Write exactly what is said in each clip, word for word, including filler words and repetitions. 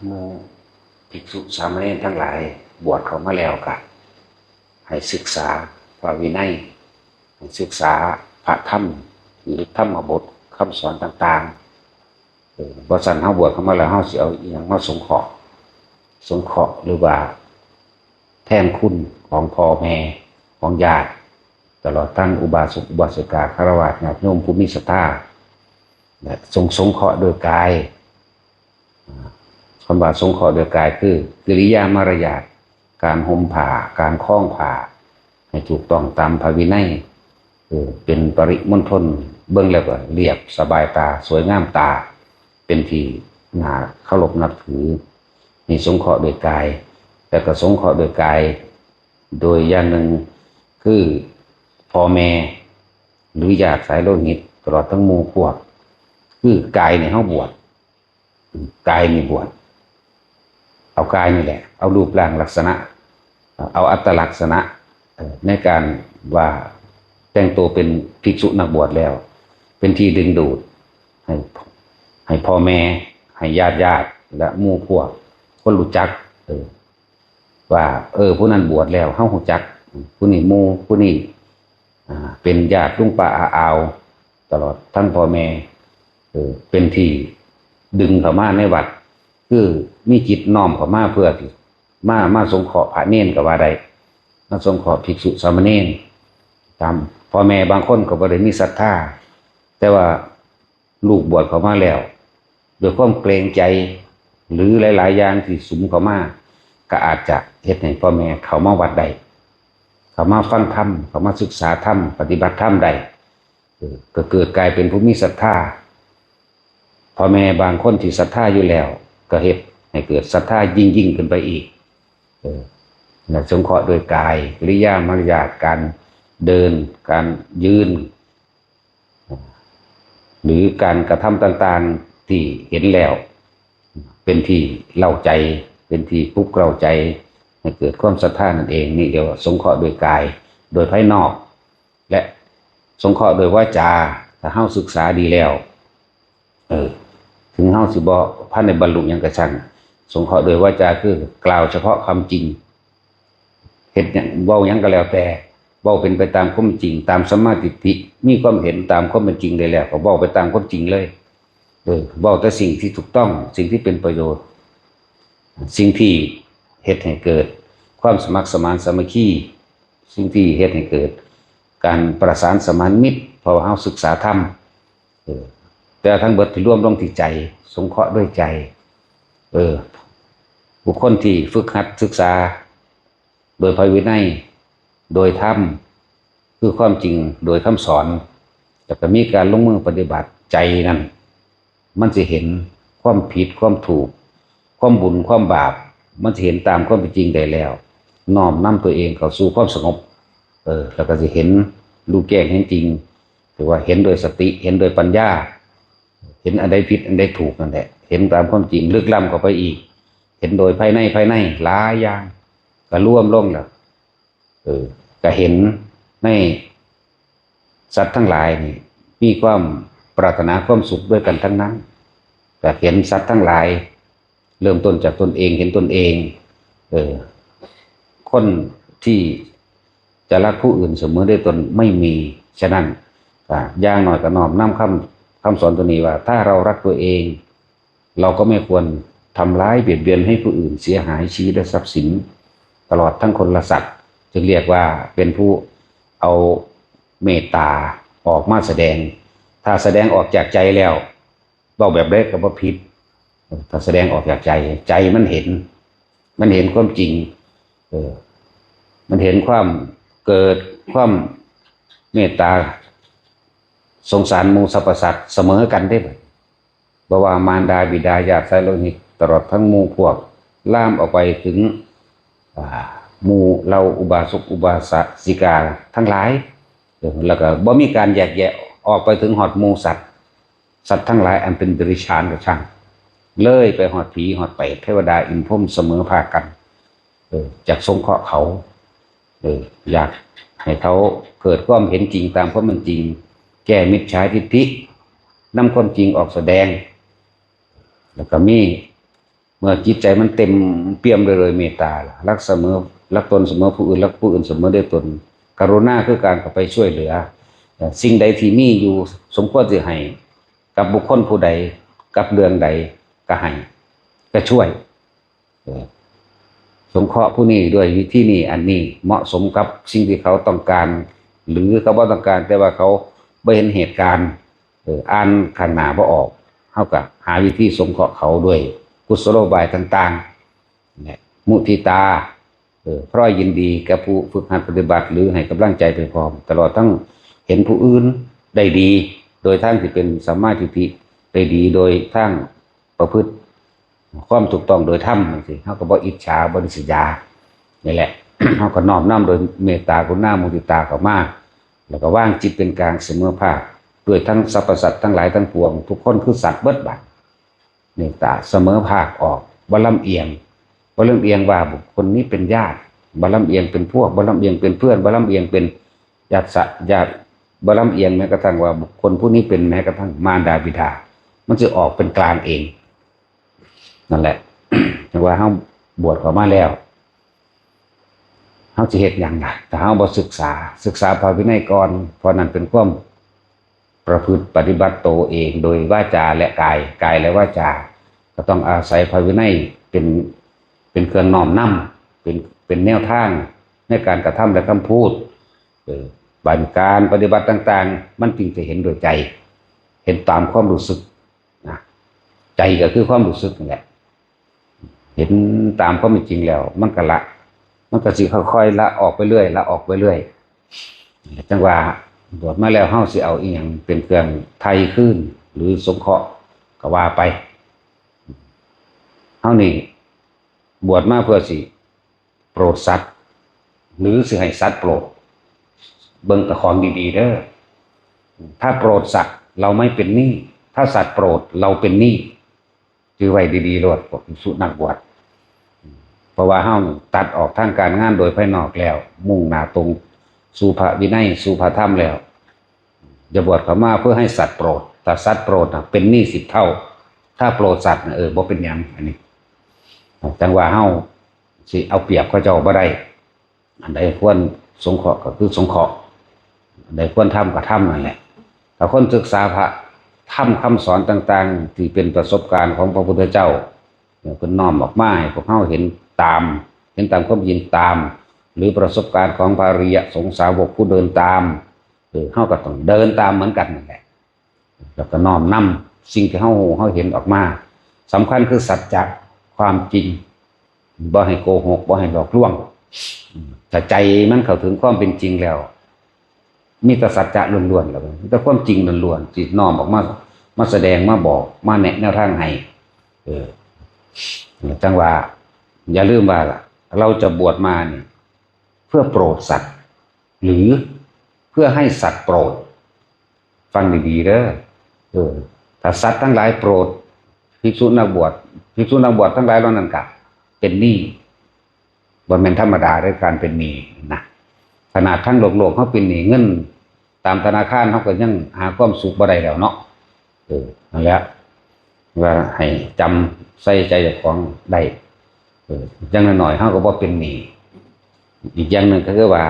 หมู่ภิกษุสามเณรทั้งหลาย บวชเข้ามาแล้วก็ให้ศึกษาพระวินัย ให้ศึกษาพระธรรม หรือธรรมบทคำสอนต่างๆ เออ บ่ซั้นเฮาบวชเข้ามาแล้ว เฮาสิเอาอิหยังมาสงเคราะห์ สงเคราะห์หรือว่าแทนคุณของพ่อแม่ ของญาติ ตลอดทั้งอุบาสกอุบาสิกา ฆราวาสญาติโยมผู้มีศรัทธา และทรงสงเคราะห์โดยกาย อ่า คำว่าสงเคราะห์โดยกายคือกิริยามารยาท การห่มผ้า การคล้องผ้า ให้ถูกต้องตามพระวินัย เออ เป็นปริมณฑล เบิ่งแล้วก็เรียบสบายตา สวยงามตา เป็นที่น่าเคารพนับถือ นี่สงเคราะห์โดยกาย แล้วก็สงเคราะห์โดยกาย โดยอย่างหนึ่งคือพ่อแม่ หรือญาติสายโลหิต ตลอดทั้งหมู่พวก คือกายเนี่ยเฮาบวช กายนี่บวช เอากายนี่แหละ เอารูปร่างลักษณะ เอาอัตลักษณะ เอ่อ ในการว่าแต่งตัวเป็นภิกษุนักบวชแล้ว เป็นที่ดึงดูด ให้ ให้พ่อแม่ ให้ญาติญาติ และหมู่พวก คนรู้จัก เออ ว่า เออ ผู้นั้นบวชแล้ว เฮารู้จัก ผู้นี้หมู่ ผู้นี้ อ่า เป็นญาติลุงป้าอาอาว ตลอดทั้งพ่อแม่ เออ เป็นที่ดึงเข้ามาในวัด คือมีจิตน้อมเข้ามาเพื่อที่มา มาสงเคราะห์พระเณรก็ว่าได้ มาสงเคราะห์ภิกษุสามเณร ตามพ่อแม่บางคนก็บ่ได้มีศรัทธา แต่ว่าลูกบวชเข้ามาแล้ว ด้วยความเกรงใจ หรือหลายๆอย่างที่สุมเข้ามา ก็อาจจะเฮ็ดให้พ่อแม่เข้ามาวัดได้ เข้ามาฟังธรรม เข้ามาศึกษาธรรม ปฏิบัติธรรมได้ เออ ก็เกิดกลายเป็นผู้มีศรัทธา พ่อแม่บางคนที่ศรัทธาอยู่แล้ว ก็เฮ็ดให้เกิดศรัทธายิ่งๆขึ้นไปอีก เออ และสงเคราะห์โดยกาย กิริยามารยาท การเดิน การยืน หรือการกระทำต่างๆที่เห็นแล้ว เป็นที่เร้าใจ เป็นที่ปลุกเร้าใจ ให้เกิดความศรัทธานั่นเอง นี่เรียกว่าสงเคราะห์โดยกาย โดยภายนอก และสงเคราะห์โดยวาจา ถ้าเฮาศึกษาดีแล้ว เออ ถึงเฮาสิบ่ทันได้บรรลุหยังก็ช่าง สงเคราะห์โดยวาจาคือกล่าวเฉพาะความจริง เฮ็ดหยัง เว้าหยังก็แล้วแต่ เว้าเป็นไปตามความจริง ตามสัมมาทิฏฐิ มีความเห็นตามความเป็นจริงได้แล้ว ก็เว้าไปตามความจริงเลย เออ เว้าแต่สิ่งที่ถูกต้อง สิ่งที่เป็นประโยชน์ สิ่งที่เฮ็ดให้เกิดความสมัครสมานสามัคคี สิ่งที่เฮ็ดให้เกิดการประสานสมานมิตร เพราะว่าเฮาศึกษาธรรม เออ แต่ทั้งเบิดที่รวมลงที่ใจ สงเคราะห์ด้วยใจ เออ บุคคลที่ฝึกหัดศึกษา โดยพระวินัย โดยธรรม คือความจริง โดยคำสอน แล้วก็มีการลงมือปฏิบัติ ใจนั่น มันสิเห็นความผิดความถูก ความบุญความบาป มันสิเห็นตามความเป็นจริงได้แล้ว น้อมนำตัวเองเข้าสู่ความสงบ เออ แล้วก็สิเห็นรู้แจ้งเห็นจริง ถือว่าเห็นโดยสติ เห็นโดยปัญญา เห็นอันใดผิดอันใดถูกนั่นแหละ เห็นตามความจริง ลึกล้ำเข้าไปอีก เห็นโดยภายใน ภายในหลายอย่าง ก็รวมลงแล้ว เออ ก็เห็นในสัตว์ทั้งหลายนี่ มีความปรารถนาความสุขด้วยกันทั้งนั้น ก็เห็นสัตว์ทั้งหลาย เริ่มต้นจากตนเอง เห็นตนเอง เออ คนที่จะรักผู้อื่นเสมอด้วยตนไม่มี ฉะนั้น อ่า อย่างน้อยก็น้อมนำคำ คำสอนตัวนี้ว่า ถ้าเรารักตัวเอง เราก็ไม่ควรทำร้ายเบียดเบียนให้ผู้อื่นเสียหายชีวิตและทรัพย์สิน ตลอดทั้งคนและสัตว์ จึงเรียกว่าเป็นผู้เอาเมตตาออกมาแสดง ถ้าแสดงออกจากใจแล้ว เว้าแบบใดก็บ่ผิด ถ้าแสดงออกจากใจ ใจมันเห็น มันเห็นความจริง เออ มันเห็นความเกิดความเมตตา สงสารหมู่สรรพสัตว์เสมอกันเด้ บ่ว่ามารดาบิดาญาติสายโลหิต ตลอดทั้งหมู่พวก ลามออกไปถึง อ่า หมู่เหล่าอุบาสกอุบาสิกาทั้งหลาย เออ แล้วก็บ่มีการแยกแยะ ออกไปถึงฮอดหมู่สัตว์ สัตว์ทั้งหลายอันเป็นเดรัจฉานก็ช่าง เลยไปฮอดผีฮอดเปรตเทวดาอินทร์พรหมเสมอภาคกัน เออ อยากสงเคราะห์เขา เออ อยากให้เขาเกิดความเห็นจริงตามความเป็นจริง แก้มิจฉาทิฏฐิ นำความจริงออกแสดง แล้วก็มีเมื่อจิตใจมันเต็มเปี่ยมด้วยเมตตาล่ะ รักเสมอ รักตนเสมอผู้อื่น รักผู้อื่นเสมอด้วยตน กรุณาคือการเข้าไปช่วยเหลือเอ่อสิ่งใดที่มีอยู่สมควรสิให้กับบุคคลผู้ใด กับเรื่องใดก็ให้ ก็ช่วย เออ สงเคราะห์ผู้นี้ด้วยวิธีนี้ อันนี้เหมาะสมกับสิ่งที่เขาต้องการ หรือเขาบ่ต้องการ แต่ว่าเขาบ่เห็นเหตุการณ์ เออ อ่านข้างหน้าบ่ออก เขาก็หาวิธีสงเคราะห์เขาด้วยกุศโลบายต่างๆ เนี่ย มุทิตา เออ พร้อมยินดีกับผู้ฝึกหัดปฏิบัติ หรือให้กำลังใจไปพร้อม ตลอดทั้งเห็นผู้อื่นได้ดี โดยทางที่เป็นสัมมาทิฏฐิ ได้ดีโดยทางประพฤติความถูกต้องโดยธรรมจังซี้ เขาก็บ่อิจฉา บ่ริษยา นี่แหละ เขาก็น้อมนำโดยเมตตากรุณามุทิตาเข้ามา แล้วก็วางจิตเป็นกลางเสมอภาค ด้วยทั้งสรรพสัตว์ทั้งหลายทั้งปวง ทุกคนคือสัตว์เบิดบัด เมตตาเสมอภาคออก บ่ลำเอียง บ่ลำเอียงว่าบุคคลนี้เป็นญาติ บ่ลำเอียงเป็นพวก บ่ลำเอียงเป็นเพื่อน บ่ลำเอียงเป็นญาติสะ ญาติ บ่ลำเอียงแม้กระทั่งว่าบุคคลผู้นี้เป็นแม้กระทั่งมารดาบิดา มันจะออกเป็นกลางเอง นั่นแหละ จั่งว่าเฮาบวชเข้ามาแล้ว เฮาสิเฮ็ดหยังล่ะ ถ้าเฮาบ่ศึกษา ศึกษาพระวินัยก่อน เพราะนั่นเป็นความประพฤติปฏิบัติตัวเองโดยวาจาและกาย กายและวาจา ก็ต้องอาศัยพระวินัยเป็น เป็นเครื่องน้อมนำ เป็น เป็นแนวทางในการกระทำและคำพูด เออ บาดนี้การปฏิบัติต่างๆ มันจึงจะเห็นโดยใจ เห็นตามความรู้สึกนะ ใจก็คือความรู้สึกนั่นแหละ เห็นตามความเป็นจริงแล้ว มันก็ละ มันก็สิค่อยๆ ละออกไปเรื่อย ละออกไปเรื่อย จั่งว่าบวชมาแล้วเฮาสิเอาอีหยังเป็นเครื่องไถ่คืน หรือสงเคราะห์ก็ว่าไป เฮานี่บวชมาเพื่อสิโปรดสัตว์ หรือสิให้สัตว์โปรด เบิ่งตะของดีๆ เด้อ ถ้าโปรดสัตว์เราไม่เป็นหนี้ ถ้าสัตว์โปรดเราเป็นหนี้ จื่อไว้ดีๆ โลด พวกภิกษุนักบวช เพราะว่าเฮาตัดออกทางการงานโดยภายนอกแล้ว มุ่งหน้าตรงสู่พระวินัย สู่พระธรรมแล้ว จะบวชเข้ามาเพื่อให้สัตว์โปรด ถ้าสัตว์โปรดน่ะเป็นหนี้สิบเท่า ถ้าโปรดสัตว์น่ะ เออ บ่เป็นหยัง อันนี้ จั่งว่าเฮาสิเอาเปรียบเขาเจ้าบ่ได้ อันใดควรสงเคราะห์ก็คือสงเคราะห์ อันใดควรทำก็ทำนั่นแหละ ถ้าคนศึกษาพระธรรมคำสอนต่างๆ ที่เป็นประสบการณ์ของพระพุทธเจ้า เนี่ย เพิ่นน้อมออกมาให้พวกเฮาเห็นตาม เห็นตามความจริงตาม หรือประสบการณ์ของพระอริยสงฆ์สาวกผู้เดินตาม เออ เฮาก็ต้องเดินตามเหมือนกันนั่นแหละ แล้วก็น้อมนำสิ่งที่เฮารู้เฮาเห็นออกมา สำคัญคือสัจจะความจริง บ่ให้โกหก บ่ให้หลอกลวง ถ้าใจมันเข้าถึงความเป็นจริงแล้ว มีแต่สัจจะล้วนๆ แล้ว มีแต่ความจริงล้วนๆ ที่น้อมออกมา มาแสดง มาบอก มาแนะแนวทางให้ เออ จั่งว่า อย่าลืมว่าล่ะ เราจะบวชมานี่ เพื่อโปรดสัตว์ หรือเพื่อให้สัตว์โปรด ฟังดีๆ เด้อ เออ ถ้าสัตว์ทั้งหลายโปรด ภิกษุนักบวช ภิกษุนักบวชทั้งหลายเหล่านั้นก็เป็นหนี้ บ่แม่นธรรมดาเด้อ การเป็นหนี้นะ ขนาดทั้งโลกๆ เฮาเป็นหนี้เงินตามธนาคาร เฮาก็ยังหาความสุขบ่ได้แล้วเนาะ เออ นั่นแหละ ว่าให้จำใส่ใจเจ้าของได้ เออ อย่างน้อยๆ เฮาก็บ่เป็นหนี้ อีกอย่างหนึ่งก็คือว่า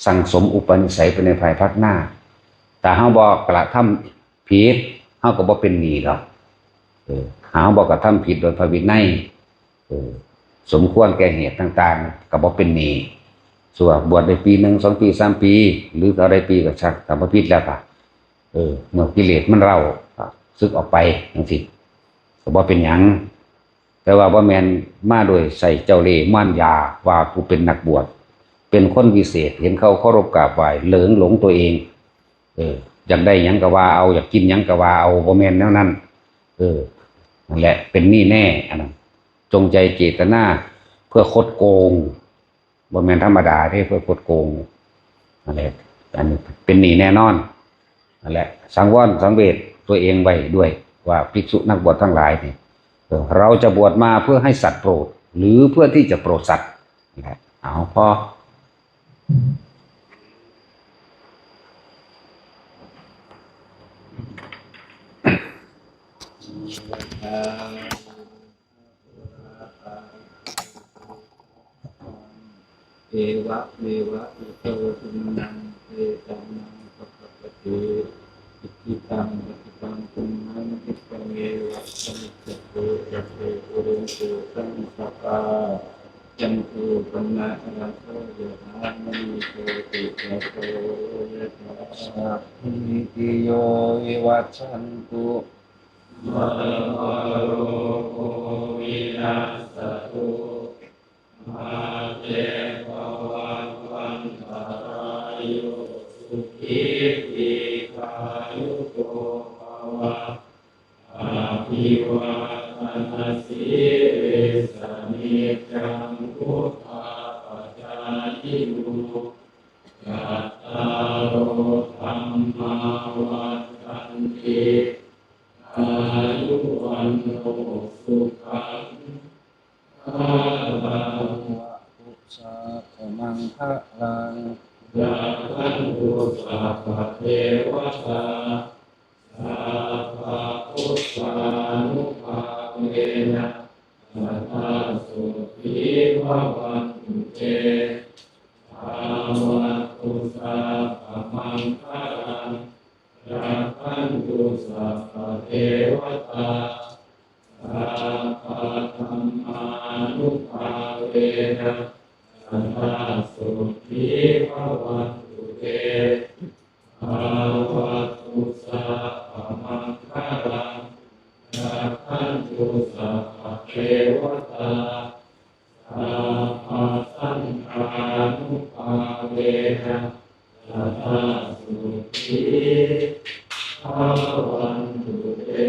สั่งสมอุปนิสัยไปในภายภาคหน้า ถ้าเฮาบ่กระทำผิด เฮาก็บ่เป็นหนี้ดอก เออ ถ้าเฮาบ่กระทำผิดโดยพระวินัย เออ สมควรแก่เหตุต่างๆ ก็บ่เป็นหนี้ ส่วนบวชได้ปีหนึ่ง สองปี สามปี หรือเท่าใดปีก็ช่าง ถ้าบ่ผิดแล้วก็ เออ เมื่อกิเลสมันเร้า ก็สึกออกไปจังซี้ ก็บ่เป็นหยัง แต่ว่าบ่แม่นมาโดยใส่เจ้าเล่ห์มารยา ว่าผู้เป็นนักบวช เป็นคนวิเศษ เห็นเขาเคารพกราบไหว้ เหลิงหลงตัวเอง เออ อยากได้หยังก็ว่าเอา อยากกินหยังก็ว่าเอา บ่แม่นแนวนั้น เออ นั่นแหละ เป็นหนี้แน่ อันนั้น จงใจเจตนาเพื่อคดโกง บ่แม่นธรรมดาเด้ เพื่อคดโกง นั่นแหละ อันนี้เป็นหนี้แน่นอน นั่นแหละ สังวรสังเวชตัวเองไว้ด้วย ว่าภิกษุนักบวชทั้งหลายนี่ เออ เราจะบวชมาเพื่อให้สัตว์โปรด หรือเพื่อที่จะโปรดสัตว์ นั่นแหละ เอา พอ Evameva ito dinnaṃ petānaṃ upakappati. Icchitaṃ patthitaṃ tumhaṃ khippameva samijjhatu, sabbe pūrentu saṅkappā, cando paṇṇaraso yathā, maṇi jotiraso yathā. Sabbītiyo vivajjantu, mā rogo vinassatu, mā te bhavatvantarāyo, sukhī dīghāyuko bhava. Abhivādanasīlissa niccaṃ vuḍḍhāpacāyino, cattāro dhammā vaḍḍhanti, āyu vaṇṇo sukhaṃ balaṃ. Bhavatu sabbamaṅgalaṃ, rakkhantu sabbadevatā, sabbabuddhānubhāvena, sadā sotthī bhavantu te. Bhavatu sabbamaṅgalaṃ, rakkhantu sabbadevatā, sabbadhammānubhāvena, sadā sotthī bhavantu te. Bhavatu sabbamaṅgalaṃ, rakkhantu sabbadevatā, sabbasaṅghānubhāvena, sadā sotthī bhavantu te.